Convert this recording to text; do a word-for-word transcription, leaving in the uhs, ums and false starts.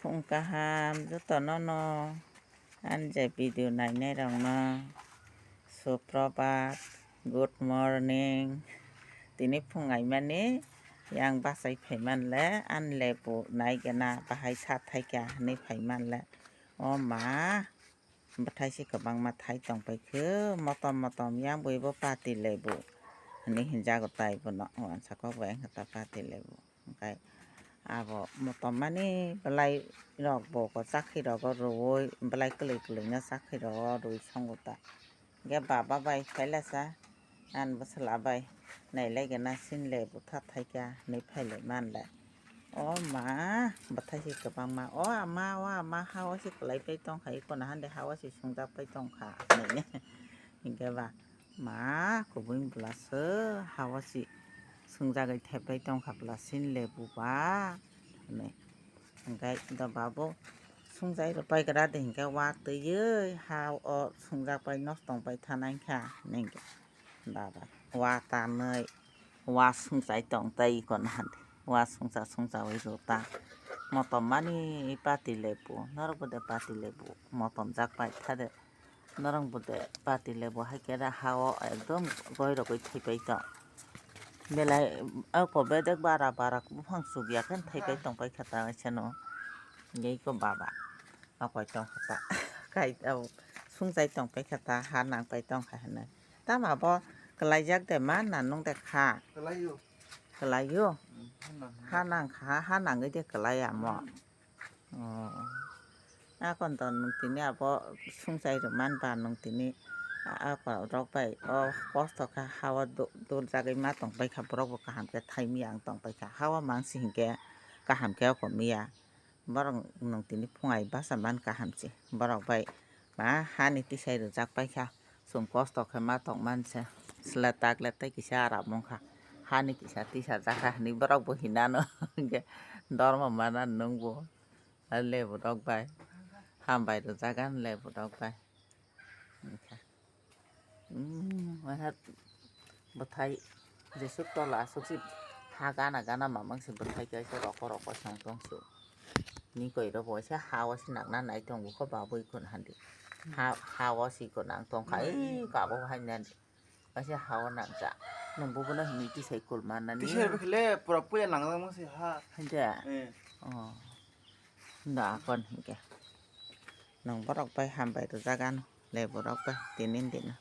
Phung kaham jotono no ani je video nainai rokno, suprabhat, good morning. Tini phung aimani yang bachai phaimanle ani lebu naigena bahai sa thaikha hinwi phaimanle. O ma, bwthai se kwbangma thai tongpaikhe, motom motom yang bui bo pati lebu hinwi hinjago tai bono, wansa kok bai wngkha ta pati lebu. Hwnkhe abo motom mani bwlai rok bo ko chakhi rogo rwui bwlai kwlwi kwlwino chakhi rogo rwui songo ta. Hwnkhe baba bai khailasa ani bwsala bai nailai gana sini lebu tha thaikha hinwi phailai manlai. O ma, bwthai se kwbangma. O ama, o ama, ha o se kwlai pai tongkha, iko na hande ha o se sungjak pai tongkha hinwi. Hwnkhe ba, ma, kubui bwla se ha o se sungjagwi theprai tongkha bwla sini lebu ba hinwi. Hwnkhe do babu sungjai rw pai gra de hwnkhe wa twiwi ha o sungjak pai nosto wng pai thanai kha hinwi hwnkhe. Baba, wa tanwi, wa sungchai tong tai iko na hande. Wa sungcha sungchawi rw ta. Motom mani pati lebu, norok bo de pati lebu, motom jak pai tha de. Norok bo de pati lebu hai khe da ha o ekdom goi rogwi thai pai tong. Belai ako bedek bara bara buphang chuk ya khe thai pai tong pai kha ta waisa no. Hwnkhe iko baba. Apai tong kha ta. Kai, au, sungchai tong pai kha ta, ha nang pai tong kha hinwi. Tamo abo kwlaijak de ma na nung de kha? Kwlaio. Kwlaio? Hmm, ha nang. Ha nang kha, ha nangwi de kwlai amo. Hmm. Oh. Akon to nung tini abo sungchai rwman ba nung tini a, a, rok bai o kosto kha ha o do-, dol jagwi ma tong pai kha borok bo kaham khe thai miya ang tong pai kha. Ha o mang si hinkhe kaham khe oko miya. Borok nwng tini phungai basa man kaham se. Borok bai ma hani tisai rwjak paikha. Chwng kosto khe ma tongmani se. Sle tak le tei kisa aram wngkha. Hani kisa tisajak kha hinwi borok bo hinano. Hwnkhe dormo manani nwng bo. Lebu rok bai. Hambai rwjak ani lebu rok bai. Hwnkhe. Hmm, waisa bwthai jesuk tola asuk si ha gana gana mamang si bwthai kaisa rokor rokor song tong si. Ni koi rok bo waisa ha o si nakna nai tongo kho babui kun handi. Ha, ha o si kun ang tong kha, ee, kabo hai nani. Waisa ha o nakja. Nung bubuno hini tisai kul manani. Tisai bwkhle pura puya nangjakma si ha. Hanja. Eh. Oh. Da kon hingke. Nung borok bai hambai rwjak ano. Lebu rok bai tinin dino.